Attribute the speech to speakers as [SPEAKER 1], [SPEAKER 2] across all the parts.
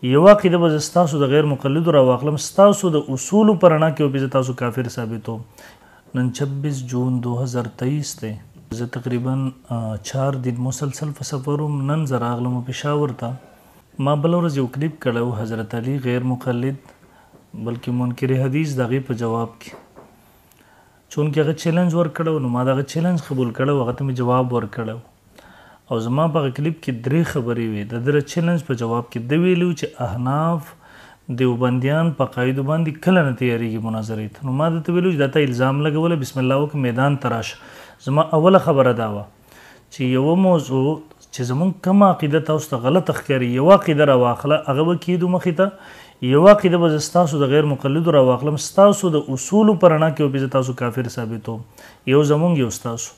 [SPEAKER 1] یوه عقیده به زه ستاسو د غیر مقلدو راواخلم، ستاسو د اصولو په رڼا کې به زه تاسو کافر ثابتوم. نن 26 جون 2023 دی. زه تقریبا 4 دن مسلسل په سفر وم. نن زه راغلم پېښور ته. ما بله ورځ یو کلیپ کړی و، حضرت علي غیر مقلد بلکې منکر حدیث، د هغې په جواب کې چونکې هغه چیلنج ورکړی و، نو ما د هغه چیلنج قبول کړی و، هغه ته مې جواب ورکړی و. او زما په هغه کلیپ کې درې خبرې وې. د ده چیلنج په جواب کې ده ویلي و چې احناف دیوبندیان په عقایدو باندې کله نه تیارېږي مناظرې ته. نو ما ده ته ویلي چې دا ته الزام لګولی، بسم الله وکړه، میدان ته راشه. زما اوله خبره دا وه چې یوه موضوع چې زمونږ کومه عقیده تاسو ته غلطه ښکاري، یوه عقیده راواخله، هغه به کېدو مخې ته. یوه عقیده به زه ستاسو د غیر مقلدو راواخلم، ستاسو د اصولو په رڼا کې به زه تاسو کافر ثابتوم. یو زمونږ یو ستاسو.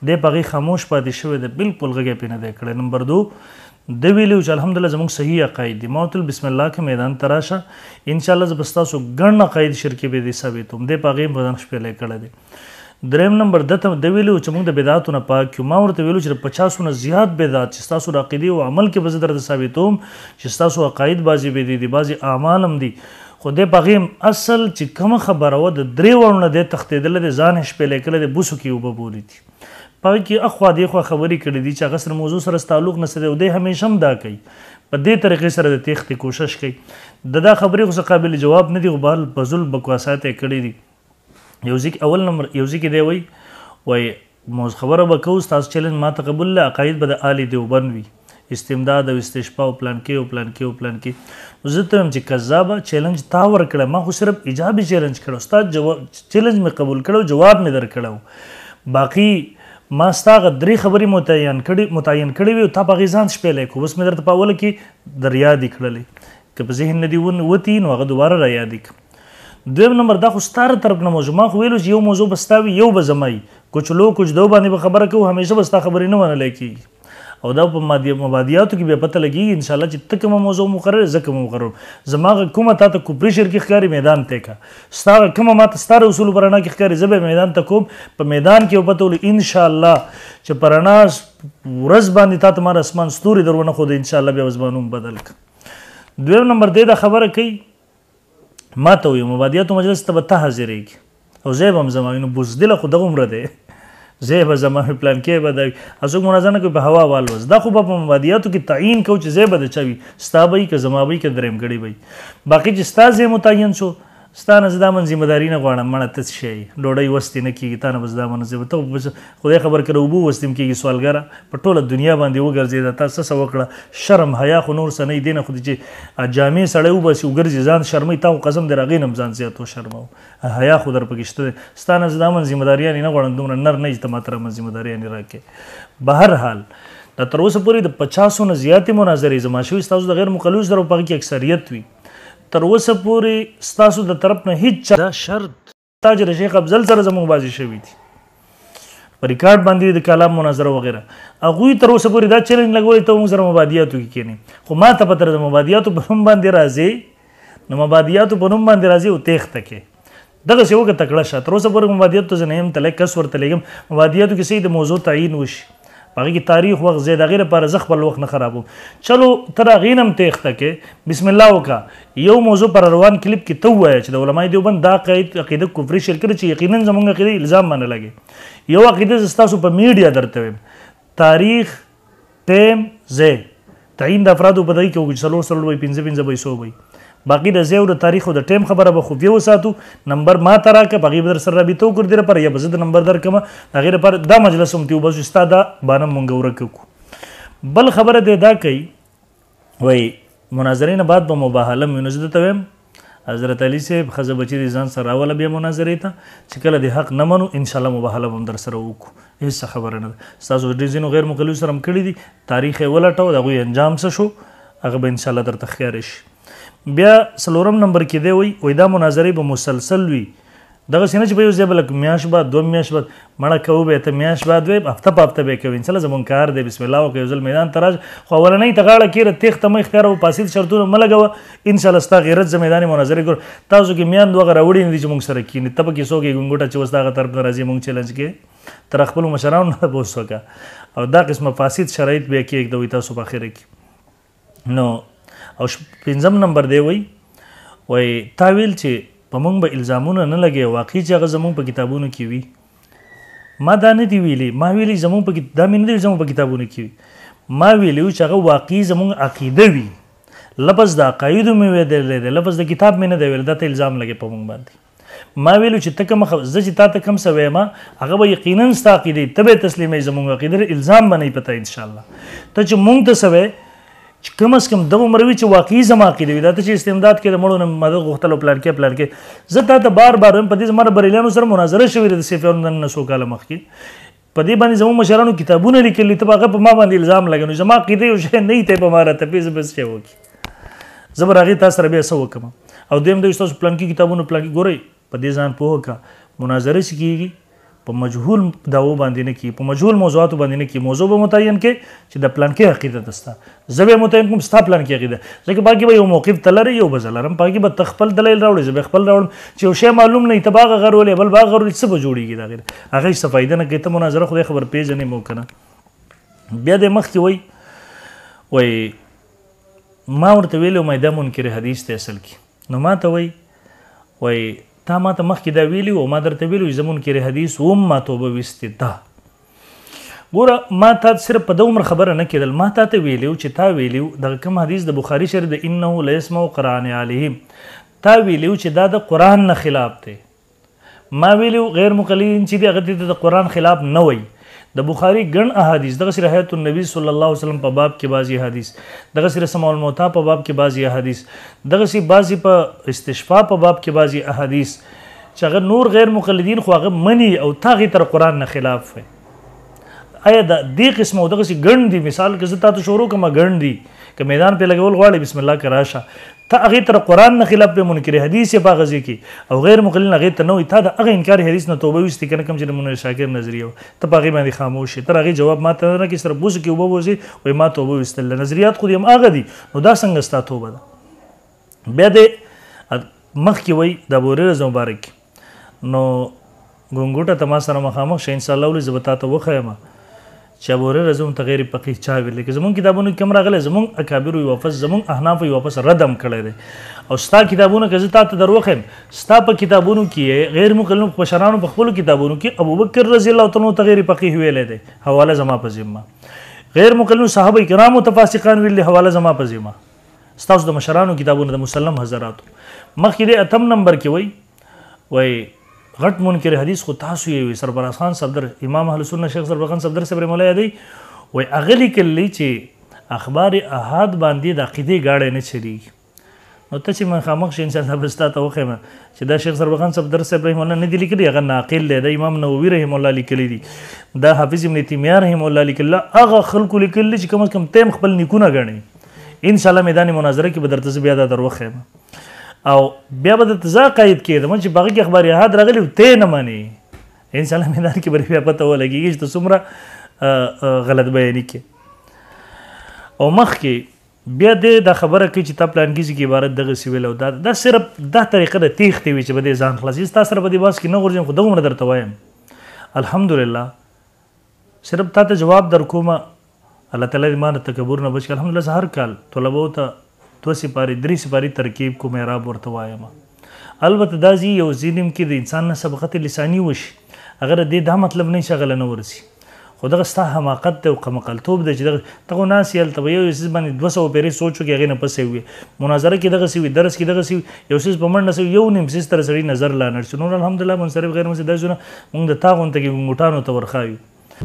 [SPEAKER 1] دی په هغې خاموش پاتې شوی دی، بالکل غږ یې پرې نه دی کړی. نمبر 2، ده ویلي و چې الحمدلله زمونږ صحیح عقاید دي. ما ورته ویل بسم الله که میدان ته راشه، انشاءالله زه به ستاسو ګڼ عقاید شرکي به دې ثابتوم. دی په هغې هم ځان شپېلی کړی دی. دریم نمبر، ده ته ده ویلي و چې موږ د بدعاتو نه پاک یو. ما ورته ویلو چې د 50 نه زیات بدعات چې ستاسو د عقیدې او عمل کې به زه درته ثابتوم چې ستاسو عقاید بعضې بدې دي، بعضې اعمال هم دي. خو دی په هغې هم اصل چې کومه خبره وه د درې واړو نه دی تښتېدلی دی، ځان یې شپېلی کړی دی، بوسو کې اوبه بولي دي. په هغې کې اخوا دېخوا خبرې کړې دي چې هغه سره موضوع سره تعلق نشته دی، او دی همیشه هم دا کوي، په دې طریقې سره د تېښتې کوشش کوي. د دا خبرې خو څه قابل جواب نه دي، خو بهرحال په ظلم بکواسات یې کړي دي. یو ځای کې اول نمبر، یو ځای کې دی وایي، وایي موز خبره به کوو، ستاسو چیلنج ما ته قبول له، عقاید به د آل دیوبند وي، استمداد او استشفا او پلان کې او پلان کې او پلان کې. نو زه ته وایم چې کذابه، چیلنج تا ورکړی، ما خو صرف ایجابي چیلنج کړی، ستا جواب چیلنج مې قبول کړی او جواب مې درکړی و. باقي ما ستا هغه درې خبرې متعین کړې وې او تا په هغې ځان شپېلی کړو. اوس مې درته په اوله کې در یادې کړلې، که په ذهن نه دي وتي نو هغه دوباره را یادې کړم. دویم نمبر، دا خو ستا له طرف نه موضوع، ما خو ویلو چې یو موضوع به ستا وي، یو به زما وي، کچلو کچدو باندې به خبره کوو، همیشه به ستا خبرې نه منلی کېږي. او دا په مبادیاتو کې بیا پته لګېږي انشاءالله چې ته کومه موضوع مقرر، زه کومه مقرر. زما هغه کومه تا ته کفري شرکي ښکاري میدان ته کړه، ستا هغه کومه ما ته ستا د اصولو په رڼا کې ښکاري زه به میدان ته کوم، په میدان کې به پته ولګي انشاءالله چې په رڼا ورځ باندې تا ته ما د اسمان ستوري در ونه ښوده، انشاءالله بیا به زما نوم بدل کړم. دویم نمبر، دی دا خبره کوي ما ته وایي مبادیاتو مجلس ته به ته حاضرېږي او زه به هم زما وي، نو بزدله خو دغومره دی، زه به زما وي، پلان کې به دا وي، څوک مناظره نه کوي په هوا والوز. دا خو به په مبادیاتو کې تعیین کوو چې زه به د چا وي، ستا به وي که زما به وي که درېیمګړی به وي. باقي چې ستا ځای متعین شو، ستا نه زه دا من ذمه داري نه غواړم، مړه ته څه شی یې، ډوډۍ وستې نه کېږي، تا نه به زه دا من ذمه، ته خو خدای خبر کړه اوبه وستې هم کېږي. سوالګره په ټوله دنیا باندې وګرځېده، تا څه څه وکړه، شرم حیا خو نور څه نه دی، نه خو چې جامې سړی وباسي وګرځي ځان شرموي، تا خو قسم دی هغې نه هم ځان زیات وشرموه، حیا خو در پکې شته دی. ستا نه زه دا من ذمه داریانې نه غواړم، دومره نر نه یې چې ته ما ته را من ذمه داریانې راکړې. بهرحال دا تر اوسه پورې د 50 نه زیاتې مناظرې زما شوي، ستاسو د غیر مقلدو سره په هغې کې اکثریت وي. تر اوسه پورې ستاسو د طرف نه هیڅ چا
[SPEAKER 2] دا شرط
[SPEAKER 1] تاج د شیخ افضل سره زموږ بازي شوي دي په ریکارډ باندې د کلام مناظره وغیره، هغوی تر اوسه پورې دا چیلنج لګولی ته موږ سره مبادیاتو کې کښېنې. خو ما ته پته ده د مبادیاتو په نوم باندې راځې، نو مبادیاتو په نوم باندې راځې او تېښته کې دغسې وکړه تکړه شه. تر اوسه پورې مبادیاتو ته زه نه یم تللی، کس ورته لېږم. مبادیاتو کې صحیح د موضوع تعیین وشي، په هغې کې تاریخ وخت ځای د هغې لپاره زه خپل وخت نه خرابوم. چلو ته د هغې نه هم تېښته کې بسم الله وکړه، یو موضوع پر روان کلیپ کې ته ووایه چې د علماء دیوبند دا عقیده کفري شرک ده چې یقینا زموږ عقیده الزام باندې لګي. یو عقیده زه ستاسو په میډیا درته وایم، تاریخ ټایم ځای تعیین د افرادو په دغې کې وکړو چې څلور څلور به وي، پنځه پنځه به وي، څو به وي. باقي د ځای او د تاریخ او د ټایم خبره به خفیه وساتو. نمبر ما ته راکړه، په هغې به در سره رابطه وکړو دې لپاره، یا به زه د نمبر درکړم د هغې لپاره. دا مجلس هم ترې وباسو چې ستا دا بانه مونږ ورکه کړو. بل خبره دی دا کوي وایي مناظرې نه بعد به مباهله وي. نو زه درته وایم حضرت علي صاحب ښځه بچي دې ځان سره راوله بیا مناظرې ته، چې کله دې حق نه منو انشاءالله مباهله به هم در سره وکړو، هېڅ څه خبره نه ده. ستاسو ډېر ځینو غیر مقلدو سره هم کړي دي، تاریخ یې ولټوه، د هغوی انجام څه شو هغه به انشاءالله درته ښکاره شي. بیا څلورم نمبر کې دی وایي، وایي دا مناظرې به مسلسل وي، دغسې نه چې په یو ځای به لکه میاشت بعد دوه میاشت بعد مړه کوو به ته میاشت بعد وې هفته په هفته به یې کوې. انشاءالله زموږ کار دی، بسم الله وکړه، یو ځل میدان ته راشه، خو اولنۍ ته غاړه کېره، تېښته مه اختیاروه، فاسد شرطونه مه لګوه، انشاءالله ستا غیرت زه میدان مناظرې کړو. تاسو کې میان دوه راوړي نه دي چې موږ سره کښېني، ته پکې څوک یې ګونګوټه چې اوس د هغه طرف نه راځي موږ چیلنج کې تر خپلو مشرانو نه تپوس وکړه، او دا قسمه فاسد شرایط بیا کېږدوئ تاسو په اخره کې. نو او پنځم نمبر دی وایي، وایي تا ویل چې په موږ به الزامونه نه لګوي، واقعي چې هغه زموږ په کتابونو کې وي. ما دا نه دي ویلي، ما ویلي زموږ په دا مې نه دي زموږ په کتابونو کې وي، ما ویلي چې هغه واقعي زموږ عقیده وي. لفظ د عقایدو مې ویلی دی، لفظ د کتاب مې نه دی ویلی، دا ته الزام لګې په موږ باندې. ما ویلو چې ته کوم زه چې تا ته کوم څه وایم هغه به یقینا ستا عقیده ته به تسلیموي، زموږ عقیده الزام به نه وي په تا انشاءالله. ته چې موږ ته څه وایې چې کم از کم دغومره وي چې واقعي زما عقیده وي، دا ته چې استمداد کې د مړو نه مدد غوښتل او پلان کې پلان کې، زه تا ته بار بار وایم. په دې زما د بریلیانو سره مناظره شوې ده د سیفیانو نن نه څو کاله مخکې، په دې باندې زموږ مشرانو کتابونه لیکلي، ته به هغه په ما باندې الزام لګوې، نو زما عقیده یو شی نه وي، ته په ما راتپې، زه به څه شی وکړي، زه به هغې تا سره بیا څه وکړم. او دویم دی ستاسو پلان کې کتابونه پلان کې ګورئ، په دې ځان پوه کړه، مناظره چې کېږي په مجهول دعوو باندې نه کېږي، په مجهول موضوعاتو باندې نه کېږي. موضوع به متعین کې چې د پلان کې عقیده ده ستا، زه به یې متعین کوم ستا پلان کې عقیده، ځکه پاکې به یو موقف ته لرې، یو به زه لرم، پاکې به ته خپل دلیل راوړې، زه به خپل راوړم، چې یو شی معلوم نه وي ته به هغه غر ولې بل به هغه غر ولې، څه به جوړېږي د هغې هغه هېڅ فایده نه کوي. ته مناظره خدای خبر پېژنې مو که نه. بیا دې مخکې وایي، وایي ما ورته ویلي وم دا منکر حدیث دی اصل کې، نو ما ته وایي، وایي تا ما ته مخکې دا ویلي وو، ما درته ویلي وو زه منکر حدیث وم، ما توبه ویستې ده. ګوره ما تا صرف په دومره خبره نه کېدل، ما تا ته ویلي وو چې تا ویلي وو دغه کوم حدیث د بخاري شریف د انه لیسمع قرآن علیهم، تا ویلي وو چې دا د قرآن نه خلاف دی. ما ویلي وو غیر مقلدین چې دي هغه دې ته د قرآن خلاف نه وایي. د بخاري ګڼ احادیث دغسې د حیات النبي صلی الله علیه وسلم په باب کې بعضې احادیث، دغسې د سماع الموتی په باب کې بعضې احادیث، دغسې بعضې په استشفا په باب کې بعضې احادیث چې هغه نور غیر مقلدین خو هغه مني او تا هغې تر قرآن نه خلاف وي. آیا د دې قسم او دغسې ګڼ دي؟ مثال که زه تا ته شروع کړم ګڼ دي، که میدان پې لګول غواړې بسم الله که راشه، ته هغې تر قرآن نه خلاف پې منکر حدیث یې په هغه ځای کې او غیر مقلدین هغې ته نه وایي، تا د هغه انکار حدیث نه توبه ویستې که نه، کوم چې د منیر شاکر نظریه وه، ته په هغې باندې خاموش یې، تر هغې جواب ما ته نه راکړې، سره بوسو کې اوبه بوځې وایي ما توبه ویستله، نظریات خو دې هم هغه دي، نو دا څنګه ستا توبه ده؟ بیا دې مخکې وایي د ابو هریره مبارک، نو ګونګوټه ته ما سره مخامخ شه انشاءالله ولې زه به تا ته وښایم چې ابو هریره زموږ ته غیر فقیه چا ویلی، که زموږ کتابونو کې کوم راغلی، زموږ اکابرو یې واپس، زموږ احنافو یې واپس رد هم کړی دی. او ستا کتابونه که زه تا ته در وښیم، ستا په کتابونو کې غیر مقلدینو مشرانو په خپلو کتابونو کې ابوبکر رضی الله تعالی عنه ته غیر فقیه ویلی دی، حواله زما په ذمه. غیر مقلدینو صحابه کرامو ته فاسقان ویلی، حواله زما په ذمه. ستاسو د مشرانو کتابونه د مسلم حضراتو مخکې دی اتم نمبر کې وایي، وایي غټ منکر حدیث خو تاسو یې وي، سرفراز خان صفدر امام اهل سنت شیخ سرفراز خان صفدر صاحب رحمه الله یادوي، وایي هغه لیکلی چې اخبار احاد باندې د عقیدې ګاډی نه چلیږي. نو ته چې مخامخ شې انشاءالله به ستا ته وښیم چې دا شیخ سرفراز خان صفدر صاحب رحمه الله نه دی لیکلی، هغه ناقل دی، دا امام نووي رحمه الله لیکلی دی، دا حافظ ابن تیمیه رحمه الله لیکلی، هغه خلکو لیکلی چې کم از کم تیم خپل نیکونه ګڼي. انشاءالله میدان مناظره کې به درته زه بیا دا در وښیم او بیا به درته زه قاید کېدم چې په هغه کې اخبار احاد راغلي ته یې نه منې. انشاءالله میدان کې به بیا پته ولګېږي چې ته څومره غلط بیاني کې. او مخکې بیا دې دا خبره کوي چې تا پلانکي ځای کې عبارت دغسې ویل، او دا صرف دا طریقه د تېښتې وي چې به دې ځان خلاصوي. ستا سره په دې بحث کې نه غورځم، خو دغومره درته وایم الحمدلله صرف تا ته جواب در کومه. الله تعالی دې ما د تکبر نه بچ کړي. الحمدلله زه هر کال طلبو ته 2 سپارې 3 سپارې ترکیب کوم اعراب ورته وایم. البته دا ځي یو ځینې کې د انسان نه سبقت لساني وشي، هغه د دې دا مطلب نه چې هغه له نه ورسي، خو دغه ستا حماقت دی او قمقلتوب دی چې دغه ته خو ناست یې هلته به یو څیز باندې 200 پیرې سوچ وکړې، هغې نه پسې وي، مناظره کې دغسې وي، درس کې دغسې وي، یو څیز په منډه سوي، یو نیم څیز تر سړي نظر لا نه شي. نور الحمدلله منصرف غیر منصرف دا ځونه موږ د تا غونته کې ګونګوټانو ته ورښایو.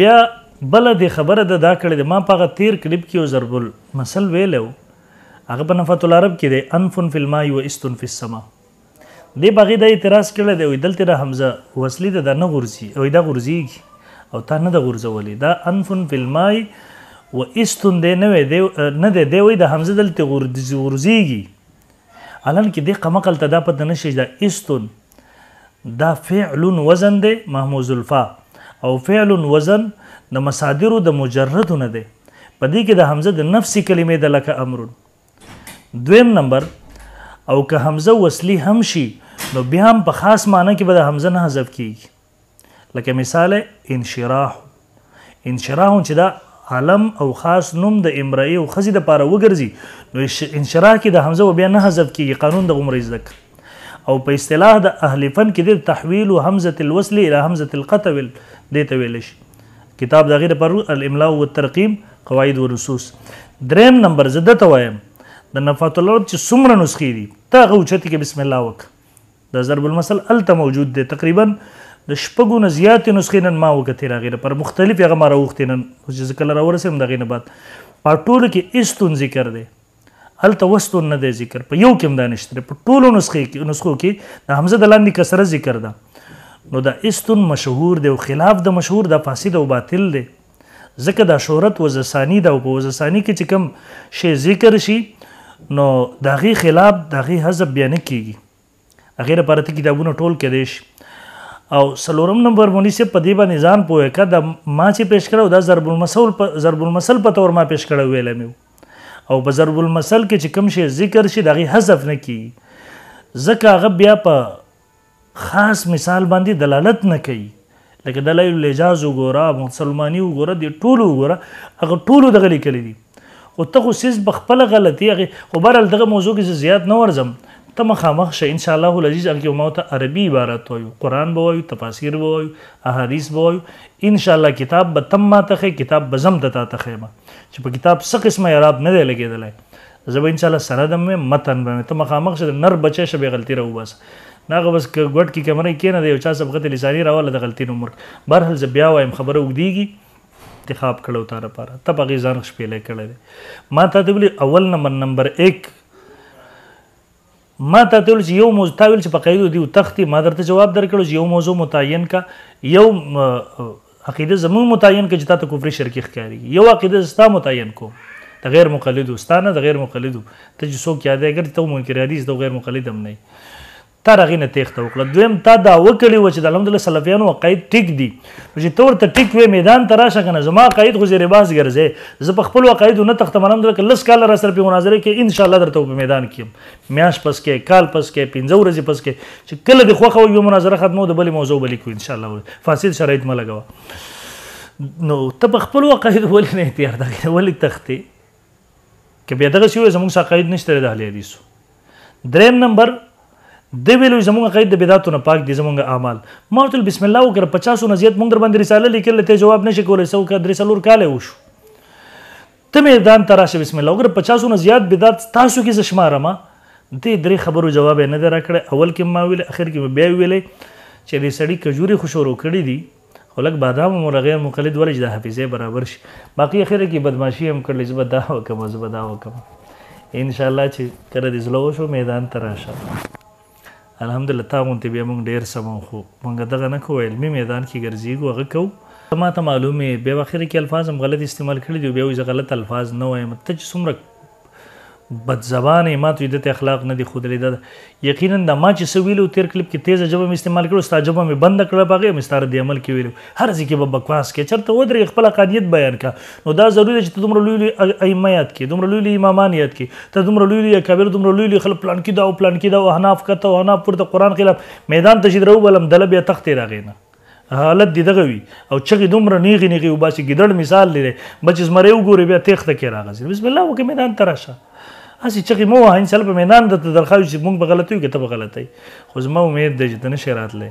[SPEAKER 1] بیا بله دې خبره ده دا کړې ده، ما په هغه تېر کلپ کې یو ضرب المثل ویلی و، هغه په نفحة العرب کې دی، انف فی الماء و است فی السما. دې په هغې دا اعتراض کړی دی، وایي دلته دا همزه وصلي ده، دا نه غورځي، وایي دا غورځېږي او تا نه ده غورځولې، دا انف فی الماء و است دی نه وی دی نه دی، دی وایي دا همزه دلته غورځېږي. حالانکه دې قمقل ته دا پته نه شي دا استون دا فعل وزن دی محموز الفا، او فعل وزن د مصادرو د مجردو نه دی، په دې کې د همزه د نفس کلمې د لکه امرون. دویم نمبر، او که همزه وصلی هم شي نو بیا هم په خاص معنی کې به د همزه نه حذف کیږي، لکه مثال انشراح. انشراح چې دا علم او خاص نوم د امرئ او ښځې دپاره وګرځي نو انشراح کې د حمزه و بیا نه حذف کېږي، قانون د عمر زده کړه. او په اصطلاح د اهل فن کې د تحویل همزة الوصل الى همزة القطع دې ته ویلی شي. کتاب د هغې دپاره الاملاء والترقیم قواعد ونصوص. دریم نمبر زه ده ته وایم د نفات العرب چې څومره نسخې دي ته هغه اوچتې کې بسم الله وکړه. د ضرب المثل هلته موجود دی، تقریبا د شپږو نه زیاتې نسخې نن ما وکتې د هغې لپاره مختلفې هغه ما راوغوښتې نن چې زه کله راورسېدم د هغې نه بعد په ټولو کې استون ذکر دی، هلته وستون نه دی ذکر، په یو کې هم دا نشته دی. په ټولو نسخو کې د حمزه د لاندې کسره ذکر ده. نو دا استون مشهور دی او خلاف د مشهور دا فاسد او باطل دی، ځکه دا شهرت وضع ثاني ده او په وضع ثاني کې چې کوم شی ذکر شي نو د هغې خلاف د هغې حذف بیا نه کېږي. هغې لپاره ته کتابونه ټول کېدی شي. او څلورم نمبر مولوي صاحب په دې باندې ځان پوه کړه، دا ما چې پیش کړی دا ضرب المثل په طور ما پیش کړی ویلی مې، او په ضرب المثل کې چې کوم شی ذکر شي د هغې حذف نه کېږي، ځکه هغه بیا په خاص مثال باندې دلالت نه کوي. لکه دلایل الاعجاز وګوره، مسلماني وګوره، دې ټولو وګوره، هغه ټولو دغه لیکلي دي. خو ته خو څیز په خپله غلطي هغې، خو بهرحال دغه موضوع کې زه زیات نه ورځم، ته مخامخ شه ان شاء الله العزیز. هغه کې ما ته عربي عبارت وایو، قرآن به وایو، تفاسیر به وایو، احادیث به وایو، ان شاء الله کتاب به تم ما ته ښیې، کتاب به زم ته تا ته ښیم چې په کتاب څه قسمه اعراب نه دی لګېدلی. زه به ان شاء الله سند هم وایم، متن به وایم، ته مخامخ شه، نر بچی شه، بې غلطي راوباسه. نه هغه بس که ګوټ کې کمره کښېنه د یو چا سبقت لساني راواله د غلطي نوم ورکړه. بهرحال زه بیا وایم خبره اوږدېږي، انتخاب کړی تا لپاره، ته په هغې ځان شپېلی کړی دی. ما تا ته ویلي اول نمبر، نمبر 1 ما تا ته ویل چې یو موضوع، تا ویل چې په قیدو دی وتښتي، ما درته جواب درکړو چې یو موضوع متعین کا، یو عقیده زموږ متعین که چې تا ته کفري شرکي ښکارېږي، یو عقیده ستا متعین کوم د غیر مقلدو، ستا نه د غیر مقلدو، ته چې څوک یادی ګرځي ته منکر حدیث ته غیر مقلد هم نه یې، تا د هغې نه تېښته وکړه. دویم تا دا وکړې وه چې د الحمدلله سلفیانو عقاید ټیک دي، نو چې ته ورته ټیک وې میدان ته راشه که نه، زما عقاید خو زیر بحث ګرځې، زه په خپلو عقایدو نه تښتم، الحمدلله که 10 کاله را سره په مناظره کې ان شاء الله درته په میدان کې یم، میاشت پس کې، کال پس کې، 5 ورځې پس کې، چې کله دې خوښه وي مناظره ختمو د بلې موضوع به لیکو ان شاء الله. فاسد شرایط مه لګوه. نو ته په خپلو عقایدو ولې نه احتیاط کوې، ولې تښتې؟ که بیا دغسې ووایې زموږ څه عقاید نشته د اهل حدیثو. دریم نمبر دی ویلو زموږ عقاید د بدعتو نه پاک دي، زموږ اعمال. ما ورته ویل بسم الله وکړه، 50 نه زیات موږ در باندې رساله لیکلې، ته جواب نشي کولی، څه وکړه، 3-4 کاله یې وشو. ته میدان ته راشه بسم الله وکړه، 50 نه زیات بدعت تاسو کې زه شمارم. دې 3 خبرو جواب یې نه دی راکړی. اول کې ما ویلې، اخر کې مې بیا ویلې چې دې سړي کجورې خو شروع کړي دي، خو لږ بادام هم ورغیر مقلد ولې چې د حافظې برابر شي. باقي اخره کې بدماشي هم کړلې، زه به دا وکړم، زه به دا وکړم. ان شاء الله چې کله دې زړه وشو میدان ته راشه. الحمدلله تا غونتې بیا موږ ډېر سمو، خو موږ دغه نه کوو، علمي میدان کې ګرځېږو، هغه کوو. ما ته معلوم یې، بیا اخره کې الفاظ هم غلط استعمال کړي دي، بیا وایي زه غلط الفاظ نه وایم. ته چې څومره بدزبان یې، ما ته یې دته اخلاق نه دي ښودلي. دا یقینا دا ما چې څه ویلي وو تېر کلپ کې تېزه ژبه مې استعمال کړو، ستا ژبه مې بنده کړه، په هغې مې ستا رد عمل کې ویلي وو. هر ځای کې به بکواس کوې، چېرته ودرېږې خپل عقادیت بیان کړه. نو دا ضروري ده چې ته دومره لوی لوی ائمه یاد کړې، دومره لوی لوی امامان یاد کړې، ته دومره لوی لوی اکابر، دومره لوی لوی خلک پلان کې دا او پلان کې دا او احناف کته او احناف پورته قرآن خلاف میدان ته چې دروبلم دله بیا تښتې د هغې نه. حالت دې دغه وي او چغې دومره نیغې نیغې وباسي، ګیدړ مثال دی، به چې زمری وګوري بیا تېښته کې راغځي. بسم الله وکړه میدان ته راشه، هسې چغې مه وهه، انشاءالله په میدان درته درښایو چې موږ به غلط یو که ته به غلط یې. خو زما امید دی چې ته نه شې راتلی،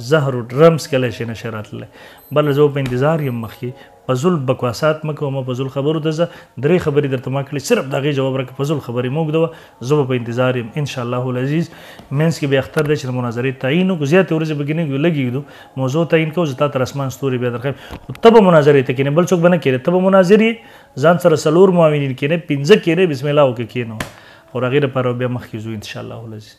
[SPEAKER 1] زهر و ډرم څکلی شې نه شې راتلی. بله زه په انتظار یم، مخکې فضول بکواسات مه کوه، مه فضول خبرو ته ځه. 3 خبرې درته ما کړې، صرف د هغې جواب راکړه، فضول خبرې مه اوږدوه. زه به په انتظار یم ان شاء الله العزیز. منځ کې بیا اختر دی چې د مناظرې تعین وکړو، زیاتې ورځې پکې نه کېږو، لږې کېږو، موضوع تعین کوو، زه تا تر اسمان ستوري بیا درښیم. خو ته به مناظرې ته کښېنې، بل څوک به نه کښېنې، ته به مناظر یې، ځان سره 4 معاونین کښېنې، 5 کښېنې، بسم الله وکړه کښېنو. خو هغې لپاره بیا مخکې ځو ان شاء الله العزیز.